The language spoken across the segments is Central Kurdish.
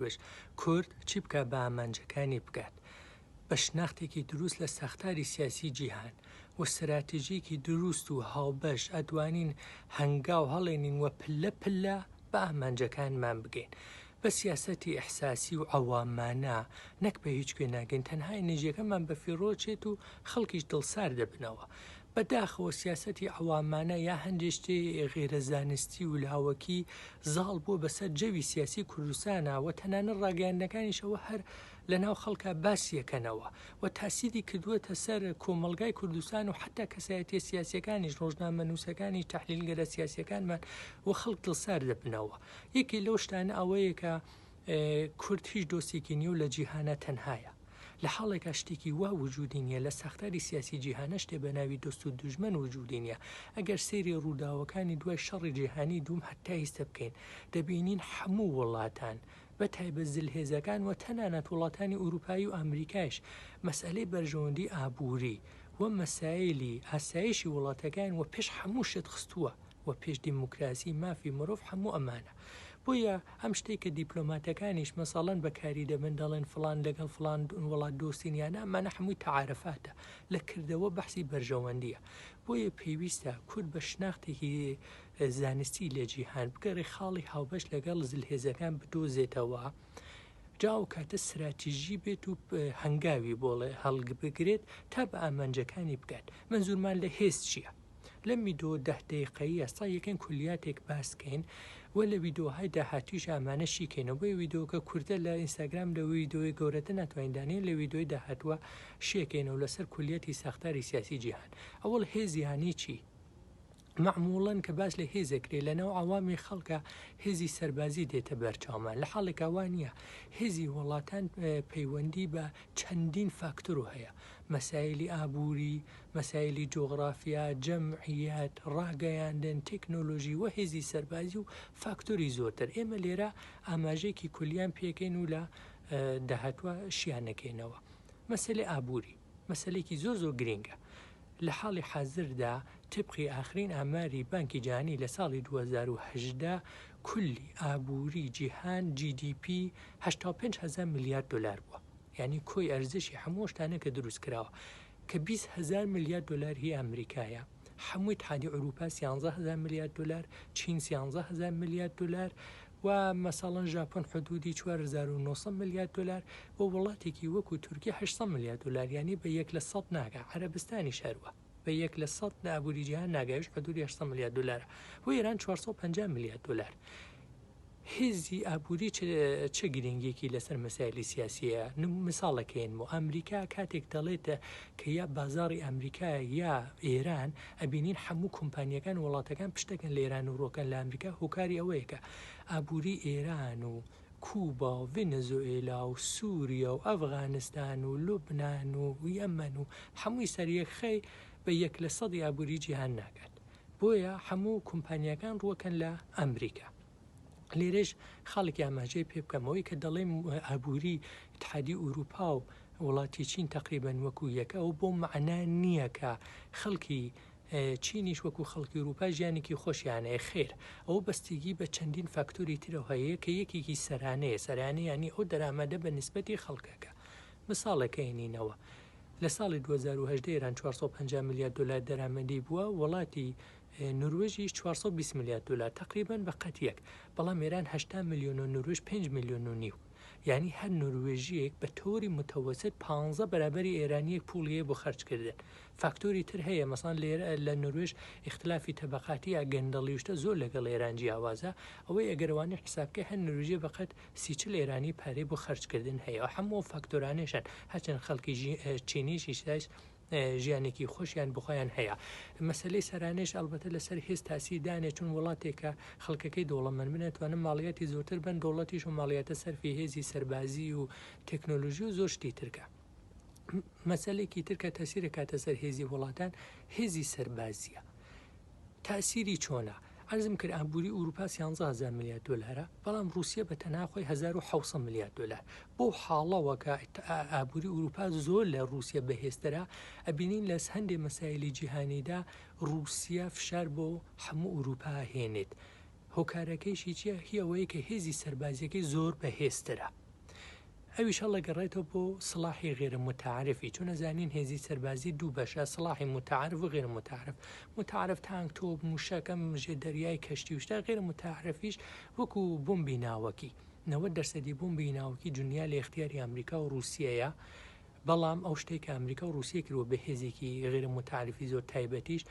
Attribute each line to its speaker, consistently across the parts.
Speaker 1: نەروێژ. کورد چی بکا بە ئامانجەکانی بگات؟ بە شناختێکی دروست لە ساختاری سیاسی جیهان و ستراتیژیکی دروست و هاوبەش ئەتوانین هەنگاو هەڵێنین و پلە پلە بە ئامانجەکانمان بگەین. بە سیاسەتی ئیحساسی و عەوامانە نەک بە هیچ کوێ ناگەین تەنها ئینرژیەکەمان بە فیڕۆ چێت و خەڵکیش دڵسارد دەبنەوە. بە داخەوە سیاسەتی عەوامانە یا هەندێ شتێ غەیرە زانستی و لاوەکی زاڵ بووە بە سەر جەوی سیاسی کوردستانا و تەنانەت ڕاگەیاندنەکانیش ئەوە هەر لە ناو خەڵکا باسیەکەنەوە و تاسیری کردووەتە سەر کۆمەڵگای کوردستان و حەتا کەسایەتیە سیاسیەکانیش ڕۆژنامەنووسەکانیش تەحلیلگەرە سیاسیەکانمان و خەڵک دڵسارد دەبنەوە. یەکێ لەو شتانە ئەوەیە کە کورد هیچ دۆستێکی نیە و لە جیهانا تەنهایە. لە حاڵێکا شتێکی وا وجودی نیە لە ساختاری سیاسی جیهانا شتێ بە ناوی دۆست و دوژمەن وجودی نیە. ئەگەر سەیری ڕووداوەکانی دوای شەڕی جیهانی دووم هەتا ئیستە بکەین دەبینین حەموو وڵاتان بە تایبەت زلهێزەکان و تەنانەت وڵاتانی ئوروپایی و ئامریکایش مەسئەلەی بەرژەوەندی ئابووری و مەسایلی ئاسایشی وڵاتەکەیان وە پێش حەموو شت خستووە. و پێش دیموکراسی، مافی مرۆڤ هەموو ئەمانە. بۆیە ئەم شتەی کە دیپلۆماتەکانیش مەسەڵەن بەکاری دەبەن دەڵێن فڵان لەگەڵ فڵان وڵات دۆستین یان نا ئەمانە هەمووی تەعارفاتە لە کردەوە بەحسی بەرژەوەندیە. بۆیە پێویستە کورد بە شناختێکی زانستی لە جیهان بگەڕێ خاڵی هاوبەش لەگەڵ زلهێزەکان بدۆزێتەوە جا ئەو کاتە ستراتیژی بێت و هەنگاوی بۆ هەڵبگرێت تا بە ئامانجەکانی بگات. مەنزورمان لە هێز چیە؟ لەم ویدۆ دە دەیقەییە سەعی کەین کولیاتێک باس کەین و لە ویدۆهای داهاتویش ئامانە شی کەینەوە بۆیە ویدۆکە کورتە لە ئینستاگرام لە ویدۆی گەورەتر ناتوانین دانێین لە ویدۆی داهاتوە شیەکەینەوە لەسەر کولیەتی ساختاری سیاسی جیهان ئەوەڵ هێز یانی چی؟ مەعموڵەن کە باس لە هێز ئەکرێ لە ناو عەوامی خەڵکا هێزی سەربازی دێتە بەرچاومان لە حاڵێکا وا نیە هێزی وەڵاتان پەیوەندی بە چەندین فاکتۆرو هەیە مەسایلی ئابووری، مەسایلی جوغڕافیا، جەمعیەت، ڕاگەیاندن، تێکنۆلۆژی و هێزی سەربازی و فاکتۆری زۆرتر. ئێمە لێرە ئاماژەیەکی کولیان پێکەین و لە داهاتووا شیانەکەینەوە. مەسەلەی ئابووری مەسەلەیەکی زۆر زۆر گرینگە. لە حاڵی حازردا تبقی ئاخرین ئاماری بانکی جیهانی لە ساڵی 2018 کولی ئابووری جیهان GDP 85 هەزار ملیارد دۆلار بووە. یانی کۆی ئەرزشی هەموو ئەو شتانە کە دروست کراوە کە 20 هەزار ملیار دۆلار هی ئەمریکایە حەموو ئیتحادی ئوروپا سیانزە هەزار ملیار دۆلار چین سیانزە هەزار ملیار دۆلار و مەسەڵەن ژاپۆن حدودی 4900 ملیار دۆلار و وڵاتێکی وەکو تورکیا 800 ملیار دۆلار یانی بە یەک لە سەد ناگا عەرەبستانیش هەروە بە یەک لە سەد لە ئابووری جیهان ناگا ئەویش حدودی 800 ملیار دۆلارە و ئێران 450 ملیار دۆلار هێزی ئابووری چ گرنگیەکی لەسەر مەسایلی سیاسی هەیە؟ مساڵێک هێنمەوە، ئەمریکا کاتێک دەڵێت کە یا بازاڕی ئەمریکا یا ئێران، ئەبینین حەموو کۆمپانیەکان وڵاتەکان پشتەکەن لە ئێران و ڕۆکەن لە ئەمریکا، هۆکاری ئەوەیە کە ئابووری ئێران و کوبا و ڤێنەزۆئێلا و سوریا و ئەفغانستان و لوبنان و یەمەن و حەمووی سەریەکخەی بە یەک لە سەدی ئابووری جیهان ناگات. بۆیە حەموو کۆمپانیاکان ڕووەکەن لە ئەمریکا. لێرەش خاڵێکی ئاماژەی پێ بکەم ئەوەی کە دەڵێم ئابووری ئیتحادی ئورووپا و وڵاتی چین تەقریبەن وەکو یەکە ئەو بۆ مەعنا نییە کە خەڵکی چینیش وەکو خەڵکی ئورووپا ژیانێکی خۆشیان هەیە خێر ئەوە بەستگی بە چەندین فاکتۆری ترەوە هەیە کە یەکێکی سەرانەیە سەرانە یانی ئەو دەرامەدە بە نیسبەتی خەڵکەکە مساڵێک هێنینەوە لە ساڵی 2018 ئێران 450 ملیار دۆلار دەرامەدی بووە وڵاتی نوروێژیش 420 ملیار دۆلار تەقریبەن بە قەت یەک، بەڵام ئێران 80 ملیۆن و نوروێژ پێنج ملیۆن و نیو. یانی هەر نوروێژییەک بە تۆری متەوەست پانزە بەرابەری ئێرانییەک پووڵی هەیە بۆ خەرج کردن. فاکتۆری تر هەیە مەسەڵەن لێرە لە نوروێژ ئیختلافی تەبەقاتی یا گەندەڵی و شتە زۆر لەگەڵ ئێران جیاوازە، ئەوەی ئەگەر ئەوانەش حساب کەی هەر نوروێژیە بە قەت سی چل ئێرانی پارەی بۆ خەرج کردن هەیە. هەموو ئەو فاکتۆرانەیش هەن. هەرچەند خەڵکی چینیش ئیستایش ژیانێکی خۆشیان بۆخۆیان هەیە. مەسەلەی سەرانەیش ئەڵبەتە لەسەر هێز تاسیر دانێ چون وڵاتێکە خەڵکەکەی دەوڵەمەند بن ئەتوانن ماڵیاتی زۆرتر بەن دەوڵەتیش و ماڵیاتە سەرفی هێزی سەربازی و تەکنۆلۆژی و زۆر شتی ترکە. مەسەلێکی تر کە تەسیر ئەکاتە سەر هێزی وڵاتان هێزی سەربازیە. تاسیری چۆنە؟ عەرزم کرد ئابووری ئوروپا سیانزە هەزار ملیار دۆلارە، بەڵام ڕووسیە بە تەنها خۆی 1700 ملیار دۆلار. بەو حاڵەوە کە ئابووری ئوروپا زۆر لە ڕووسیە بەهێزترە، ئەبینین لە هەندێ مەسایلی جیهانیدا ڕووسیە فشار بۆ هەموو ئوروپا هێنێت. هۆکارەکەیشی چیە؟ هی ئەوەیە کە هێزی سەربازیەکەی زۆر بەهێزترە. ئەویش هەڵەگەڕێتەوە بۆ سڵاحی غێرە موتەعارفی، چون ئەزانین هێزی سەربازی دوو بەشە، سڵاحی موتەعارف و غێرە موتەعارف. موتەعارف تانک، تۆپ، موشەک، ئەم ژێر دەریای، کەشتی و شتە، غێرە موتەعارفیش وەکو بۆمبی ناوەکی. 90 دەرسەدی بۆمبی ناوەکی دونیا لە ئیختیاری ئەمریکا و ڕوسیەیە. بەڵام ئەو شتەی کە ئەمریکا و ڕوسیە کردوە بە هێزێکی غێرە موتەعارفی زۆر تایبەتیش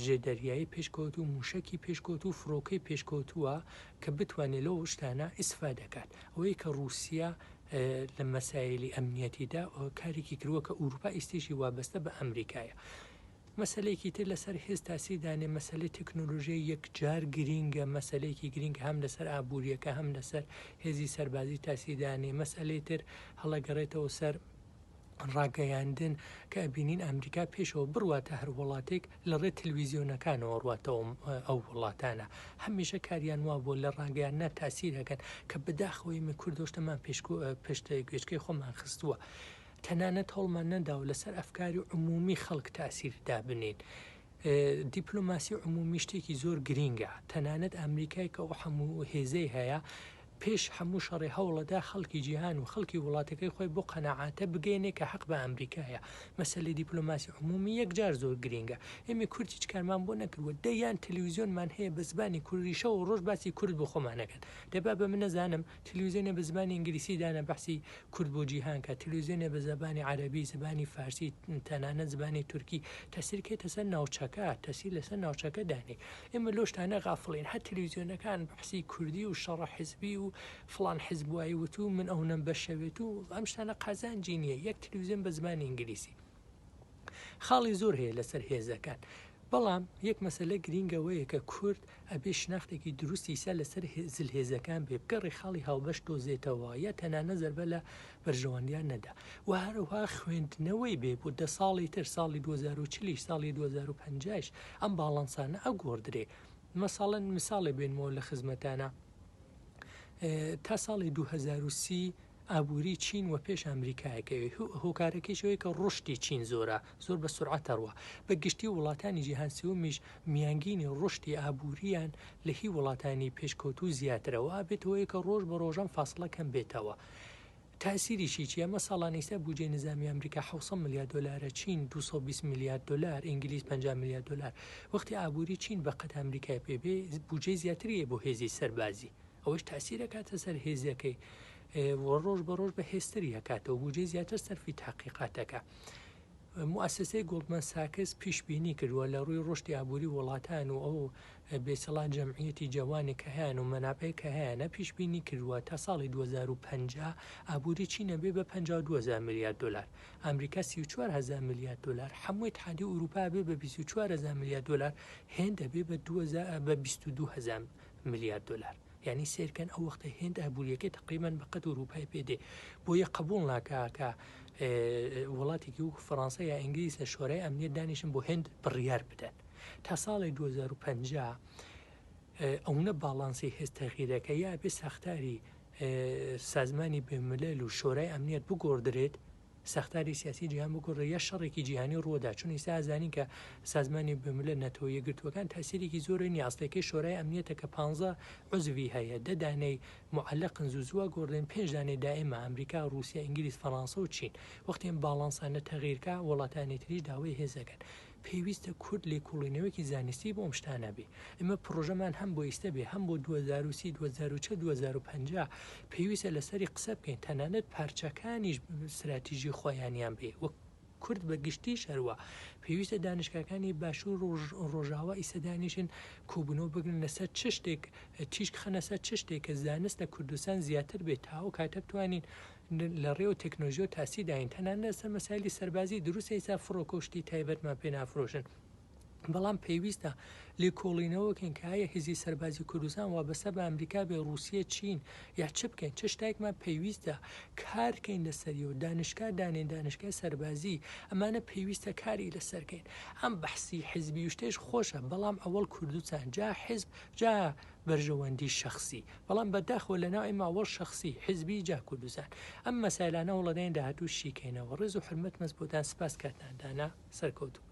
Speaker 1: ژێردەریایی پێشکەوتوو، موشەکی پێشکەوتوو، فڕۆکەی پێشکەوتووە کە بتوانێت لەو شتانە ئیسفادە کات. ئەوەی کە ڕوسیە لە مەسایلی ئەمنیەتیدا کارێکی کردوە کە ئوروپا ئیستیشی وابەستە بە ئەمریکایە. مەسەلەیەکی تر لەسەر هێز تاسیر دانێ مەسەلەی تەکنۆلۆژیای یەکجار گرینگە مەسەلەیەکی گرینگ هەم لەسەر ئابووریەکە هەم لەسەر هێزی سەربازی تاسیر دانێ مەسئلەی تر هەڵەگەڕێتەوە سەر ڕاگەیاندن کە ئەبینین ئەمریکا پێشەوە بڕواتە هەر وڵاتێک لە ڕێ تلویزیۆنەکانەوە ڕواتەوە ئەو وڵاتانە هەمیشە کاریان وا بووە لە ڕاگەیاندنا تاسیر ئەکەن کە بەداخەوە ئێمە کورد ئەو شتەمان پێشکو پشت گوێچکەی خۆمان خستووە تەنانەت هەوڵمان نەداوە لەسەر ئەفکاری عمومی خەڵک تاسیر دابنێین. دیپلۆماسی عمومی شتێکی زۆر گرینگە. تەنانەت ئەمریکای کە ئەو هەموو هێزەی هەیە پێش هەموو شەڕێ هەوڵەدا خەڵکی جیهان و خەڵکی وڵاتەکەی خۆی بۆ قەناعاتە بگەیەنێ کە حەق بە ئەمریکایە. مەسەلەی دیپلۆماسی عمومی یەکجار زۆر گرینگە. ئێمەی کورد هیچ کارمان بۆ نەکردووە. دەیان تەلەویزیۆنمان هەیە بە زبانی کوردی شەو و ڕۆژ باسی کورد بۆ خۆمان ئەکەن. دە بابە من نەزانم تلویزیۆنێ بە زمانی ئینگلیسی دانا بەحسی کورد بۆ جیهان کا، تلویزیۆنێ بە زبانی عەرەبی، زبانی فارسی، تەنانەت زبانی تورکی تەسیر کەیتە سەر ناوچەکە، تەسیر لەسەر ناوچەکە دانێی. ئێمە لەو شتانە غافڵین. هەر تلویزیۆنەکان بەحسی کوردی و شەڕە حزبی و فڵان حزب وای وت و من ئەونەم بەشەوێت و ئەم شتانە قازانجی نییە. یەک تلویزیۆن بە زمانی ئینگلیسی. خاڵی زۆر هەیە لەسەر هێزەکان بەڵام یەک مەسەلە گرینگ ئەوەیە کە کورد ئەبێ شناختێکی دروستی سا لەسەر زلهێزەکان بێ بگەڕێ خاڵی هاوبەش دۆزێتەوە یا تەنانە زەربە لە بەرژەوەندیان نەدا و هەروها خوێندنەوەی بێ بۆ دە ساڵی تر ساڵی 2040 ساڵی 2050 ئەم باڵانسانە ئەگۆڕدرێ مەسەڵەن مساڵێ بێنمەوە لە خزمەتانە تا ساڵی 2030 ئابووری چین وە پێش ئەمریکا ئەکەوێ هۆکارەکەیش ئەوەیە کە ڕوشدی چین زۆرە زۆر بە سورعەت ئەڕوا بە گشتی وڵاتانی جیهان سێومیش میانگینی ڕوشدی ئابووریان لە هی وڵاتانی پێشکەوتوو زیاترە وە ئەبێتە هۆیە کە ڕۆژ بە ڕۆژ ئەم فاسڵە کەم بێتەوە تاسیریشی چیە مەسەڵەن ئیستا بوجەی نزامی ئەمریکا 700 ملیار دۆلارە چین 220 ملیار دۆلار ئینگلیز 50 ملیار دۆلار وەختی ئابووری چین بە قەد ئەمریکای پێ بێ بوجەی زیاتری هەیە بۆ هێزی سەربازی ئەوەش تاسیر ئەکاتە سەر هێزەکەی و ڕۆژ بە ڕۆژ بە هێزتری ئەکاتەوە بوجەی زیاتر سەرفی تاقیقات ئەکا. موئەسەسەی گۆڵدمەن ساکس پیشبینی کردووە لە ڕووی ڕۆشتی ئابووری وڵاتان و ئەو بێسەڵا جەمعیەتی جەوانێک کە هەیان و مەنابعێک کە هەیانە پیشبینی کردووە تا ساڵی 2050 ئابووری چین ئەبێ بە 52 هەزار ملیار دۆلار ئەمریکا 34 هەزار ملیار دۆلار هەموو ئیتحادی ئوروپا ئەبێ بە 24 هەزار ملیار دۆلار هێند ئەبێ بە 22 هەزار ملیار دۆلار یانی سەیرکەن ئەو وەختە هێند ئابووریەکەی تقریبان بە قەد ئوروپای پێ دێ بۆیە قبوڵ ناکا کە وڵاتێکی وەکو فەڕەنسا یا ئینگلیز لە شۆرای ئەمنیەت دانیشن بۆ هێند بڕیار بدەن تا ساڵی 2050 ئەونە باڵانسی هێز تەغیرەکە یا بێ ساختاری سازمانی بێملەل و شۆرای ئەمنیەت بگۆڕدرێت ساختاری سیاسی جیهان بگۆڕێ یا شەڕێکی جیهانی ڕووەدا چون ئیستا ئەزانین کە سازمانی بملە نەتەوە یەکگرتووەکان تاسیرێکی زۆرە نیە ئەسڵیەکەی شۆرای ئەمنیەتە کە پانزە عوزوی هەیە دە دانەی موعەلەقن زوو زووە گۆڕدرێن پێنج دانەی دائیمە ئەمریکا ڕوسیا ئینگلیز فەڕانسە و چین وەختی ئەم باڵانسانە تەغیرکا وڵاتانی تریش داوای هێز ئەکەن پێویستە کورد لێکوڵینەوەکی زانستی بۆ ئەم شتانە بێ ئێمە پڕۆژەمان هەم بۆ ئیستە بێ هەم بۆ 2030 2040 2050 پێویستە لەسەری قسە بکەین تەنانەت پارچەکانیش ستراتیژی خۆیانیان بێ وەک کورد بە گشتیش هەروا پێویستە دانشگاکانی باشوور ڕۆژاوا ئیسە دانیشن کۆبوونەوە بگرن لەسەر چ شتێک تیشک خەنە سەر چ شتێک کە زانست لە کوردستان زیاتر بێت تا ئەو کاتە بتوانین لە ڕێوە تەکنۆلۆژی و تاسی داین تەنانەت لەسەر مەسایلی سەربازی دروستە ئیستا فڕۆکە و شتی تایبەتمان پێ نافرۆشن بەڵام پێویستە لێکۆڵینەوە کەین کە ئایا هێزی سەربازی کوردستان وابەستە بە ئەمریکا بێ ڕوسیە چین یا چ بکەین چ شتێکمان پێویستە کارکەین لەسەری و دانشگا دانێن دانشگای سەربازی ئەمانە پێویستە کاری لەسەرکەین ئەم بەحسی حزبی و شتێش خۆشە بەڵام ئەوەڵ کوردستان جا حزب جا بەرژەوەندی شەخسی بەڵام بەداخەوە لەناو ئێمە ئەوەڵ شەخسی حزبی جا کوردستان ئەم مەسایلانە هەوڵەدەین داهاتوو شیکەینەوە ڕێز و حورمەتمەز بۆتان سپاس کاتتان دانا سەرکەوتوو بن.